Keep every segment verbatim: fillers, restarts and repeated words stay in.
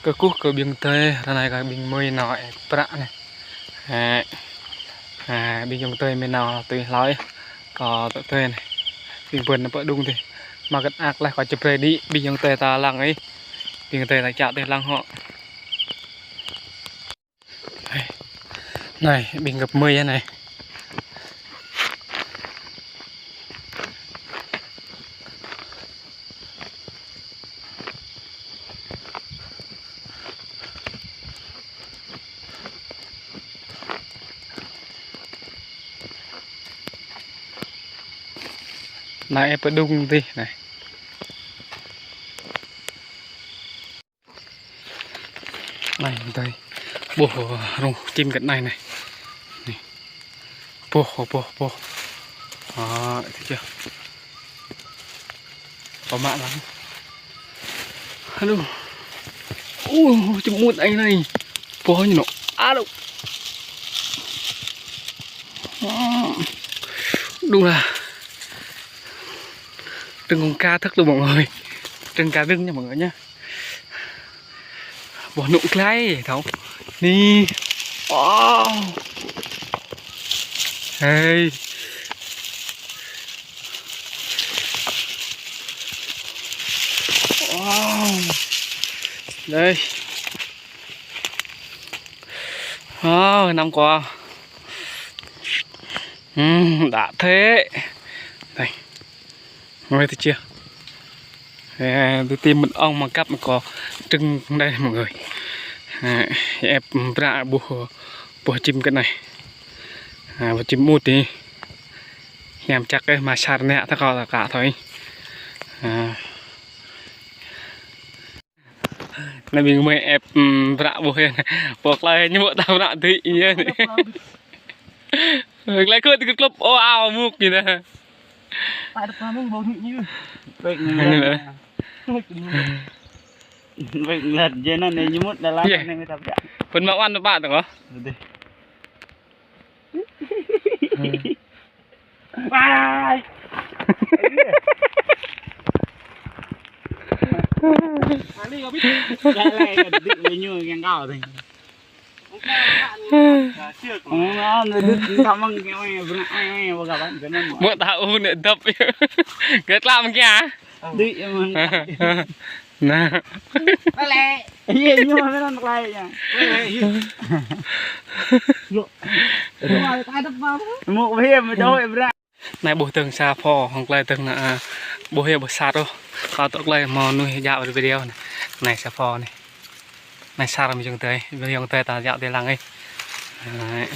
Kơkuh kơ ƀing adơi, ră anai kơ ƀing gơmơi nao ĕp prăk anai. Hă. Hă, ƀing ayŏng adơi gơmơi nao tui hlâo, kâo tŏ tui anai. Ƀing pơ̆n anŭn pơ đung adih. Mă kơt ak laih kâo čơbrơi đĭ, ƀing ayŏng adơi ta lăng ih. Ƀing adơi ta čă tui lăng hŏ. Anai, ƀing gơmơi anai. Anai ĕp pơ đung adih anai. Anai, adơi. Ƀuh rŏng čim kơ anai anai. Anai. Ƀuh, ƀuh, ƀuh. Hă, tui čih. Pơmă lăng. Aduh. Ơ, čim mŭt anai anai. Ƀuh ñu anŭn. Aduh. Đung lah. Trưng kơ kâo thâo lu mơ̆ng hơi. Trưng kơ kâo đưng ñu mơ̆ng hơi ñu. Ƀuh anŭn glai thâo. Anai. Wow. Hei. Wow. Đây. Wow, năm qua. Ừm, đã thế. Đây. Ngơi tui čih. Ơ, tui tui mơ̆n ong mă kăp mă kâo trưng anai mơ̆ng hơi. Ơ, ĕp prăk ƀuh, ƀuh čim kơ anai. Ơ, ƀuh čim mŭt anai. Hiam čăk ĕh, mă sar anai ta kâo ta kă thâo. Ơ. Anai ƀing gơmơi ĕp, ưm, prăk ƀuh yơh. Pô tơlơi ñu ƀu ta prăk adih yơh anai. Tơlơi kơ tơlơi klŭp, ơ, ao mŭk ñu anai. Tại được mà mình bầu thịt như. Vậy là, vậy là giờ nó này như mốt là lắm. Yeh. Anai người ta prăk. Pơ̆n mă wăn pă tơ̆ng ôh. Đi. Ai. Ani kâo ƀĭt. Lĕ, lĕ, kâo ƀĭt lĕ ñu kiăng kâo tơ̆ng. Ơ, nó đứt, nó măng, cái mày, bơnă, mày, mày, bơgă băng, cái nó mỏ. Mơ̆ ta ôh anai dŏp. Gơ̆t lăm kiăng. Đi, măng. Anai. Bale. Iya, ñu mă mơ̆n tơlơi ñu. Bale, iya. Yuk. Mŭk hiam, mă dŏ, ĕp prăk. Anai ƀuh tơ̆ng sa pho, hăng tơlơi tơ̆ng anai, ơ, ƀuh yơh ƀuh sar ôh. Kâo tŏ tơlơi mơ̆ nuih djă video anai. Anai sa pho anai. Anai sar mơ̆ng ayŏng adơi, mơ̆ng ayŏng adơi ta djă tui lăng ih. Anai.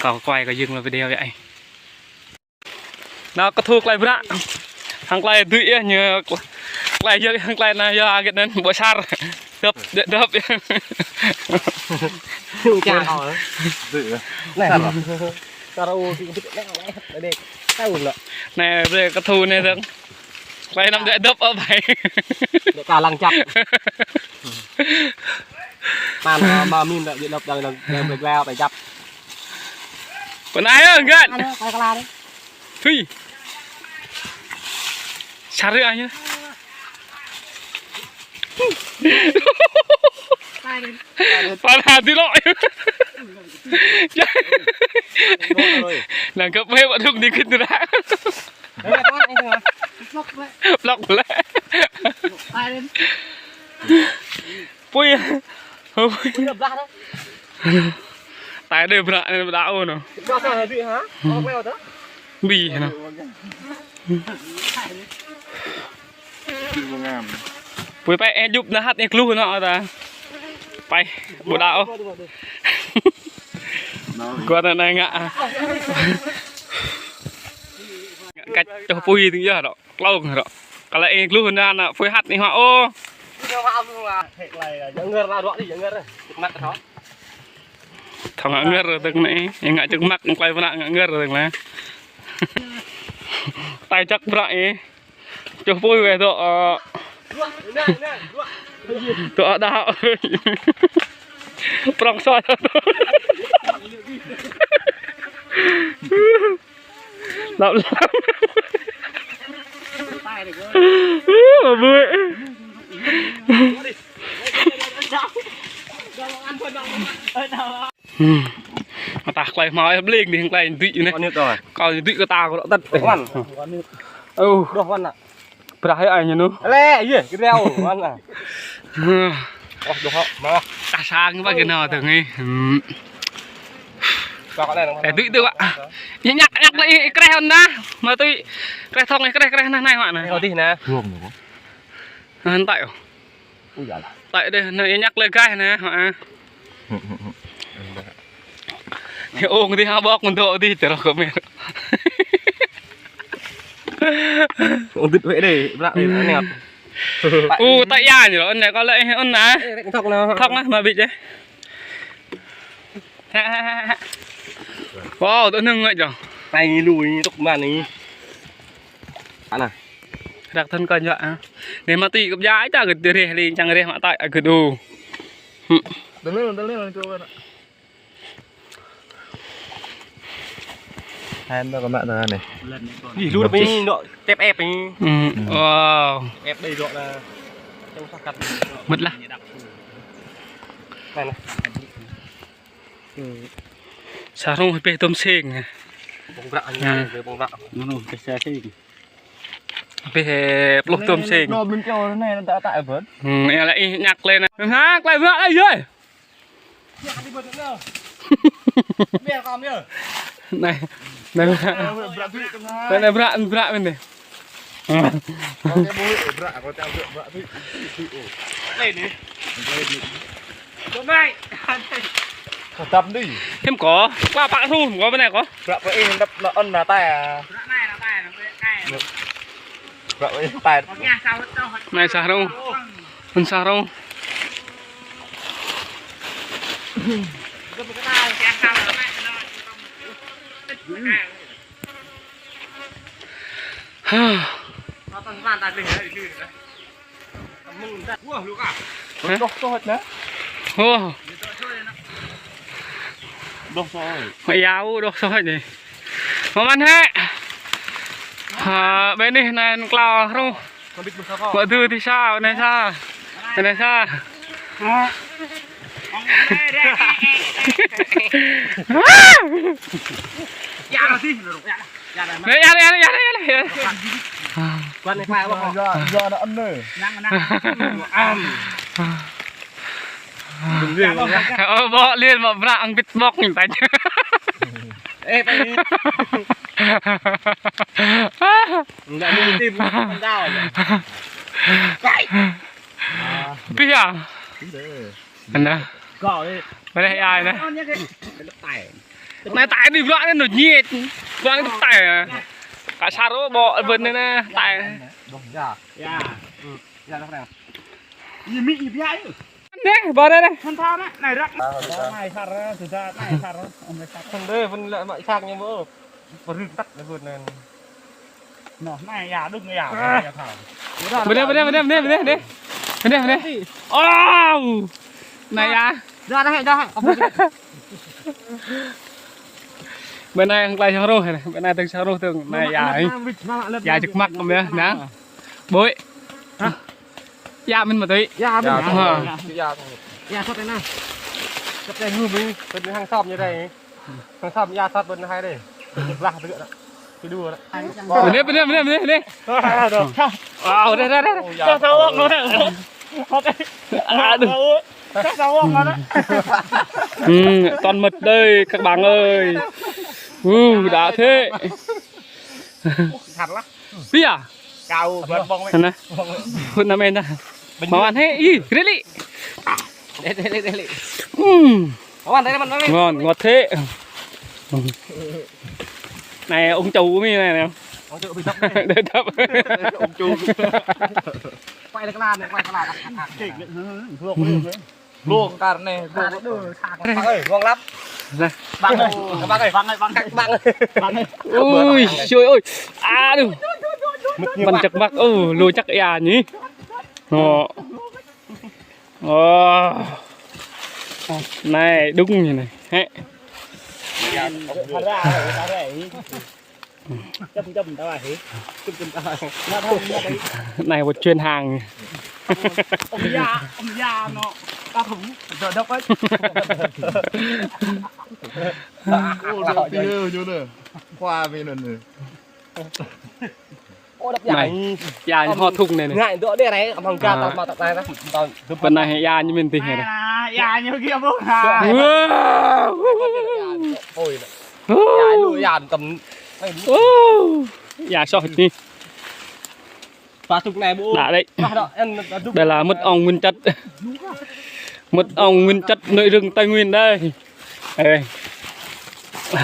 Kâo quay kơ jing lu video yơh ih. Anai kơ thu tơlơi prăk. Hăng tơlơi dưi yơh ñu. Tơlơi yơh hăng tơlơi anai yơh agit anŭn ƀu sar. Dŏp, dŏp, dŏp. Chà, thôi. Dưi yơh. Anai. Sar ôh, dưi kơ bĭt anai, anai. Anai. Tahu lah. Anai, brơi kơ thu anai dơ̆ng. Tơlơi anăm dŏ dŏp ôh ƀai. Dŏ ka lăng čăp. Tan, ơ, mă min dŏ dŏp đang đang đang đang đang đang čăp. Pơ anai yơh, gơ̆t. Anai, kơ kơ la đi. Thui. Sar yơh anai. Pala di lŏ. Nangkep mê ƀă đung đi kơ tơra. Blok lĕ. Pui. Pui. Tơlơi anai prăk anai ƀu đaŏ ôh anŭn. Ƀu đaŏ ôh anŭn. Ƀi anŭn. Pui pĕ ĕh djŭp anai hăt ĕh kluh anŭn ta. Pĕ ƀu đaŏ ôh. Kơ anai ngă. Kăč čoh pui tơ̆ng yơh dŏ. Klông rŏ. Kơ lĕ ĕh gluh anŭn, anŭn pui hăt ĕh hua ôh. Thâo ngă ngơr tơ̆ng anai, ĕh ngă čơ̆ng măk, klai pơ anai ngă ngơr tơ̆ng anai. Tai čăk prăk ĕh. Čoh pui weh dŏ, ơ. Dŏ đaŏ. Prŏng soi. Lăp lăp. Ơ, ƀuh. Hmm. Mă tah klai hmâo ih bling dih klai dui anai. Kâo dui kơ ta kơ rŏk tăt. Wan. Ơ. Đuaĭ wan nă. Brah ai ñu. Lĕ, yeh, kơ reo wan nă. Hmm. Ơ, đuaĭ hŏ, mă. Ta sang pă kơ nao tơ̆ng ih. Hmm. Ơ, dui tơ pă. Ñu ñăk, ñăk lĕ ih kreh ôn nă. Mă tui kreh thŏng ih kreh, kreh nă, nai hŏ nă. Ơ, dih nă. Hăng tăi. Ui, ya lah. Tăi dih, nă, ñu ñăk lĕ gaih nă, hŏ. Ơ, ong dih, ha, ƀok mơ̆n dŏ dih, tơrŏ kơ mĕr. Ong dih wĕ dih, bră dih, anai. Ơ, tăi ya ñu, ôn nă, kâo lĕ, ôn nă. Ơ, thŏk nă. Thŏk nă, mă bĭt dih. Wow, tơ nưng ngă jong. Tăi ngi lui, tŏk mă nă. Ană. Răk thun kơ jua, a. Neh mă tui kơ bia ai ta kơ reh li, čang reh mă tăi, a, kơ đu. Hmm. Dơlel, dơlel, dơlel. Hen to kơ mă tơngan anai. Ih, lu rơp ih, dŏ tep ep ih. Hmm. Wow. Ep dih dŏ lah. Čang sa kăt. Mơ̆t lah. Anai, anai. Sa rŏng pĕ tơm sêng. Bông bră anai, bông bră. Anŭn, pĕ sa sêng. Pĕ pluh tơm sêng. Nô, ƀing čô anai, ta, ta, ƀơ̆n. Hmm, ya lah, ih, ñăk lĕ nă. Ha, klai bră lĕ, yơi. Anai, anai, anai, bră, bră, bră, anai. Tăm đi. Hiam kâo, kâo pă hru, kâo pơ anai kâo. Bră pơ ih, đăp nă ôn nă tăi. Bră pơ ih tăi. Anai sa rŏng. Ôn sa rŏng. Hă? Đuaĭ soh nă. Ơ. Đuaĭ soh. Mă yua đuaĭ soh nă. Mă mơ̆n hĕ. Ha, ƀơi anai anŭn klao hru. Mă dư ti sa, anai sa. Anai sa. Nè, ya, ya, ya, ya, ya. Quan này phải không? Giờ, giờ nó ăn nè. Năng, năng. Ăn. Ơ, ƀô̆ lĕ mă bră ang bit bok ñu tăi. Ê, phải đi. Nggak mungkin, con dao aja. Phải. Pih ya? Anai. Kâo đi. Anai ai anai. Anai tăi. Anai tăi anai bră anai ñu ñiĕt. Bră anai tăi. Kơ sa rŏ ƀô̆ ƀơ̆n anai tăi. Dong ya. Ya. Ya, dong ya. Ini mie ya. Anai, ƀô̆ anai. Hăn thao anai, anai răk. Anai sar, sudah anai sar. Anai sar. Hăn dih, ƀơ̆n lĕ mă sak ñu ƀô̆. Pơrư̆ tăt lĕ ƀơ̆n anai. Nô, anai ya, đŭng ya, ya thao. Ƀơ̆n anai, ƀơ̆n anai, ƀơ̆n anai, ƀơ̆n anai. Ƀơ̆n anai, ƀơ̆n anai. Ôh! Anai ya. Dah, dah, dah. Ƀơ̆n anai hăng klai sang rôh anai. Ƀơ̆n anai tơ̆ng sang rôh tơ̆ng. Anai ya. Ya čơk măk kơ mĕ, nă. Ƀô̆. Hă? Ya, mĭn mă tui. Ya, mĭn. Ya, ya. Ya, sat anai. Sat anai ngư mĭn. Ƀơ̆n hăng sop ñu dih. Hăng sop ya sat ƀơ̆n hai dih. Blah tơgơ̆. Kedua. Anai, anai, anai, anai, anai. Aduh. Wow, dah, dah, dah. Dah, sawak anai. Aduh. Dah, sawak anai. Hmm, toàn mật đây các bạn ơi. Uh, đã thế. Thật lắm. Pia. Kâo ƀơ̆n ƀơ̆ng mĕ. Anai. Hŭt anai mĕ anai. Mă ăn hĕ, ih, rĕ lĕ. Rĕ, rĕ, rĕ, rĕ. Hmm. Mă ăn, rĕ, rĕ, mă ăn. Ngon, ngọt thế. Anai ông chủ mi anai nè. Ông chủ bị đập đấy. Để đập. Ông chủ. Quay lại cái lan này, quay cái lan. Kịch đấy. Luông kar anai, luông. Bang ơi, luông lắm. Bang ơi, bang ơi, bang ơi, bang ơi. Ui, trời ơi. Aduh. Ƀơ̆n čơk măk, ơ, lu čăk ya ñu. Ơ. Ơ. Anai, đŭng ñu anai. Hĕ. Ya, ông chủ. Chấm, chấm tao hả? Chấm, chấm tao hả? Anai một chuyến hàng. Ông già, ông già nó. Tao không. Đọc, đọc ấy. Ôi, đọc tí hơi vô nè. Khoa về nè. Anai, ya, ñu hŏ thŭng anai anai. Ngă dŏ đê rai, amăng gah tơl mă tơl anai. Pơ anai ya ñu mĭn tih anai. Ya ñu kiăng ƀuh. Wow. Ôi. Ya lu ya tơm. Wow. Ya soh anai. Pă thŭng anai ƀu. Đa đĕ. Đa đŏ, en, đa đŭk. Đây là mật ong nguyên chất. Mật ong nguyên chất nội rừng Tây Nguyên đây. Ê. Đây. Hă.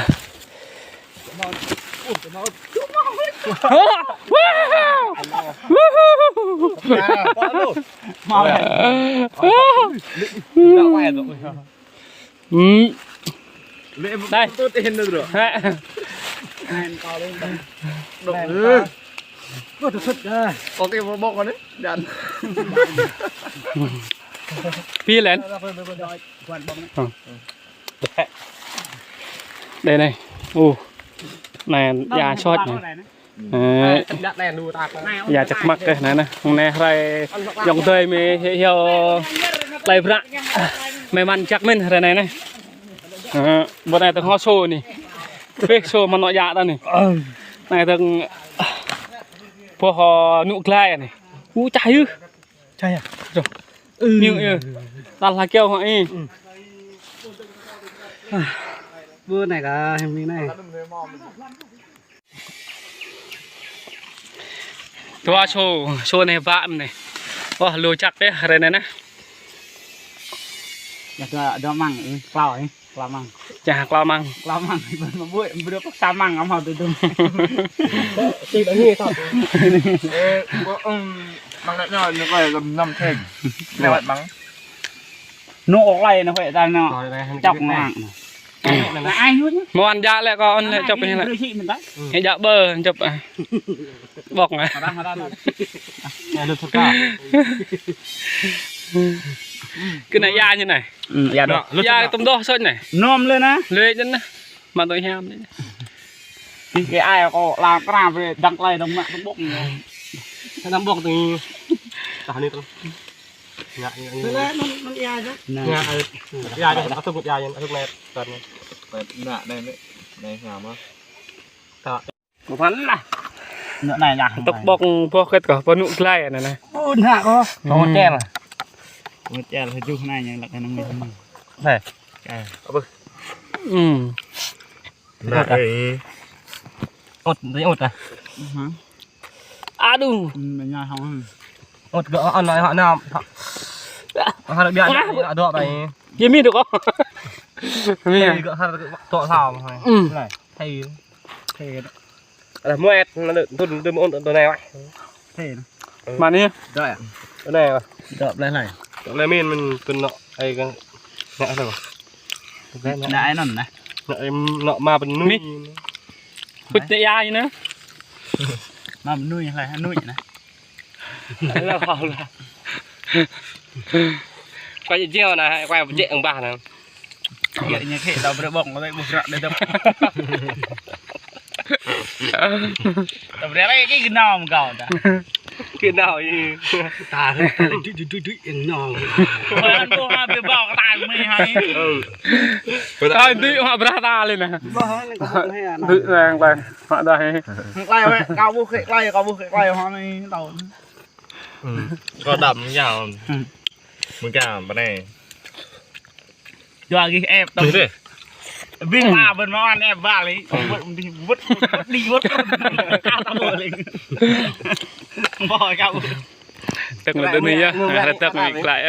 Độc. Có cái bọc này, đạn. Phi lên. Đây này. Ồ. Anai, ya sot anai. Ơ, ya čăk măk kơ anai anai. Anai hrơi yŏng dơi mơi hyu hlơi bră. Mơi mơ̆n čăk mĭn hrơi anai anai. Ơ, ƀơi anai tơ̆ng hŏ sô anai. Bĕ sô mơ̆n nŏ ya ta anai. Anai tơ̆ng boh nŭ glai anai. U čah yơh. Čah yơh. Čah. Ñu yơh. Tal hơkiaŏ hŏ ih. Ƀơi anai kah, hơmĭn anai. Dua sô, sô anai ƀă anai. Wah, lu čăk dêh, hrơi anai anai. Ya, dua, dua măng, ih, klâo, ih, klâo măng. Ya, klâo măng. Klâo măng, ƀơi mă ƀuih, ƀơi dua pơk sa măng, amâo tui tui. Ih, đa ngă tơ̆. Ơ, kơ, ưm, măng anai ñu, ñu kơ lăm năm theng. Lewat măng. Nŭ ôk lai nă huĕ ta nă. Rồi, đây, chọc nè. Mă ăn. Nă ai nŭ. Mơ̆n ja lĕ kơ ăn lĕ chọc anai lĕ. Brơi sĭ mơ̆n ta. Hĕ ja ƀơ chọc, ah. Ƀŏk nă. Hơrăng, hơrăng. Nă, lu sơka. Kơ nă ya ñu anai. Ư, ya dŏ. Ya tơ̆m dŏ sơ̆ anai. Nôm lĕ nă. Lĕ anŭn nă. Mă tui hiam anai. Ih, kơ ai kơ lăng krap brơi dăng klai dăng mă tơ̆m ƀŏk anai. Tơ̆m ƀŏk tui. Tah anai tơ̆m. Ngă, ngă, ngă. Lĕ, lĕ, anŭn, anŭn ia yơh. Nă. Ngă, ơ, ia yơh, atŭk ia yơh, atŭk anai, tơ̆n anai. Anai, anai, anai, anai, ngă mơ̆. Tơ̆. Mơ̆n lah. Anai, anai, anai. Tơ̆k ƀŏk, ƀŏk kĕt kơ, pơnŭ glai anai, anai. Ơ, anai kơ. Ƀŏk čel. Ƀŏk čel, hơjuh anai, yang lăk anai, anai. Anai. Ơ. Apa? Ưm. Anai, ơ. Ôt, anai ôt ah. Ơ hă. Aduh. Ôt gơ̆ hŏ anai hŏ anai. Hŏ rơ̆k biă anai, hŏ dŏ anai. Yơh mĭn dŏ kơ. Mĭn. Thây gơ̆ hŏ rơ̆k dŏ sao anai. Ưm. Anai. Thây. Thây. Anai muet, anai tŭn tŭn ôt tŭn anai wah. Thây. Mơ̆n anai. Dŏ yơh. Anai wah. Dŏ blai anai. Dŏ blai mĭn mĭn tŭn nŏ. Ai kơ. Ngă anai wah. Anai anŭn anai. Ngă anai nŏ mă pơnui. Mĭn. Hŭt tơ ia ñu nă. Mă mơnui hlơi, mơnui nă. Lơ hŏ lơ. Kơ jĕ jeo nă, kơ jĕ ang bah nă. Jĕ ñu khĕ tao brơi ƀŏng, tao ƀuh ră đơi tao. Tao brơi rai kơ gơnam kâo ta. Kơ nao yơh. Ta, ta, dui, dui, dui, dui, nao. Ôi, ăn bông ha, bê bao cái tai mày hay. Ơ. Tơl dui hŏ brah ta lĕ nă. Bông ha, nè, có bông ha, nè. Dui nang lai, hŏ đah. Lai wĕ, kâo ƀuh kĕ lai, kâo ƀuh kĕ lai, hŏ anai tao. Ưm, kâo đăm yơh. Ưm. Mơ̆ng kâo, ƀă anai. Yua gih ĕp tơ̆ng. Ƀing ba ƀing mơ̆n ĕp ba lĕ. Wơ̆t, wơ̆t, wơ̆t, wơ̆t. Kơ tơ̆ng lĕ. Bơ kâo. Tơ̆ng lĕ tơ̆ng anai yơh. Hă, tơ̆ng anai klă yơh.